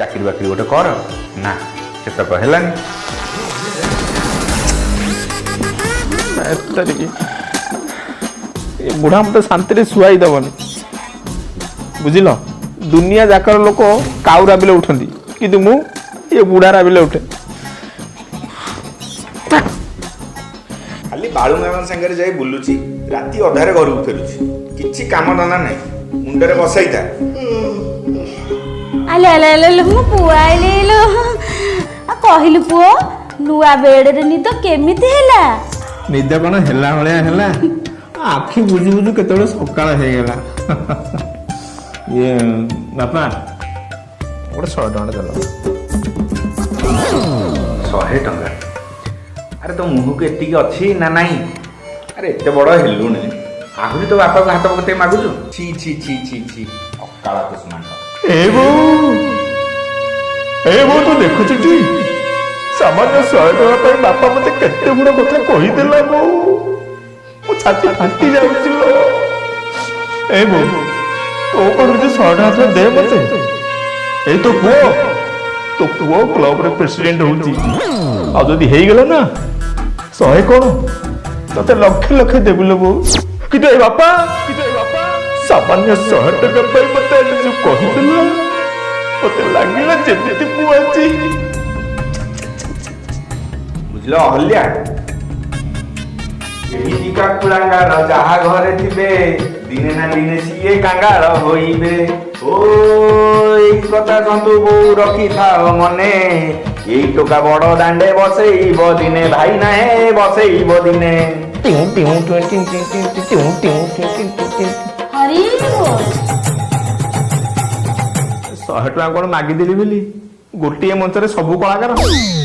ଚାକିରି ବାକିରି ଗୋଟେ କର ନା, ସେତକ ହେଲାନି। ତାରିକି ଏ ବୁଢ଼ା ମତେ ଶାନ୍ତିରେ ଶୁଆଇ ଦବନି, ବୁଝିଲ? ଦୁନିଆ ଯାକର ଲୋକ କାଉ ରାବିଲେ ଉଠନ୍ତି, କିନ୍ତୁ ମୁଁ ଏ ବୁଢ଼ା ରାବିଲେ ଉଠେ। ଖାଲି ବାଳୁଙ୍ଗାଙ୍କ ସାଙ୍ଗରେ ଯାଇ ବୁଲୁଛି, ରାତି ଅଧାରେ ଘରକୁ ଫେରୁଛି, କିଛି କାମ ଧନ୍ଦା ନାହିଁ, ମୁଣ୍ଡରେ ବସେଇଥା। ଆଲେ ଆଲେ ଆଲେ ଆଲେ, ମୋ ପୁଅ ଆଇଲେ ଲୋ। ଆଉ କହିଲୁ ପୁଅ, ନୂଆ ବେଡରେ ନିଦ କେମିତି ହେଲା? ନିଦ କଣ ହେଲା ଭଳିଆ ହେଲା? ଆଖି ବୁଝୁ ବୁଝୁ କେତେବେଳେ ସକାଳ ହେଇଗଲା। ଇଏ ବାପା, ଗୋଟେ 100 ଟଙ୍କା ଦେଲ। 100 ଟଙ୍କା? ଆରେ ତୋ ମୁହଁକୁ ଏତିକି ଅଛି ନା ନାହିଁ? ଆରେ ଏତେ ବଡ଼ ହେଲୁଣି, ଆହୁରି ତୋ ବାପାକୁ ହାତ ପକେଇ ମାଗୁଛୁ? ଛି ଛି ଛି ଛି ଛି, ଅକାଳ କୁସୁମାଣ୍ଡ। ଏ ବୋଉ, ଏ ବୋଉ, ତୁ ଦେଖୁଛୁ ଟି, ସାମାନ୍ୟ 100 ଟଙ୍କା ପାଇଁ ବାପା ମତେ କେତେ ଗୁଡ କଥା କହିଦେଲା। ବୋଉ, ମୋ ଛାତି ଫାଟି ଯାଉଛି ଲୋ। ଏ ବୋଉ, ତୋ ପାଖରେ ଯୋଉ 100 ଟଙ୍କା ଥିଲା ଦେ ମତେ। ଏଇ ତୋ ପୁଅ, ତୋ ପୁଅ କ୍ଲବରେ ପ୍ରେସିଡେଣ୍ଟ ହଉଛି, ଆଉ ଯଦି ହେଇଗଲା ନା, 100 କଣ, ତତେ ଲକ୍ଷେ ଲକ୍ଷେ ଦେବୁ ଲୋ ବୋଉ। କିନ୍ତୁ ଏ ବାପା, କିନ୍ତୁ ଏ ବାପା ସାମାନ୍ୟ 100 ଟଙ୍କା ପାଇଁ ମତେ ଆଜି ଯୋଉ କହିଦେଲା, ମତେ ଲାଗିଲା ଯେମିତି ମୁଁ ଆଜି ବୁଝିଲ ଅହଲ୍ୟା, ଏମିତିକା କୁଳାଙ୍ଗାର ଯାହା ଘରେ ଥିବେ, ଦିନେ ନା ଦିନେ ସିଏ କାଙ୍ଗାଳ ହୋଇବେ। ଓ ଏଇ କଥା ସନ୍ତୁ ବୋଉ ରଖିଥାଅ ମନେ, ଏଇ ଟୋକା ବଡ ଦାଣ୍ଡେ ବସେଇବ ଦିନେ, ଭାଇ ନାହେ ବସେଇବ ଦିନେ। ଟିଉଁ ଟିଉଁ ଟିଉଁ ଟିଉଁ ଟିଉଁ ଟିଉଁ ଟିଉଁ ଟିଉଁ ଟିଉଁ ଟିଉଁ ଟିଉଁ। ହରି ବୋଲ। 100 ଟଙ୍କା କଣ ମାଗିଦେଲି ବୋଲି ଗୋଟିଏ ମଞ୍ଚରେ ସବୁ କଳାକାର?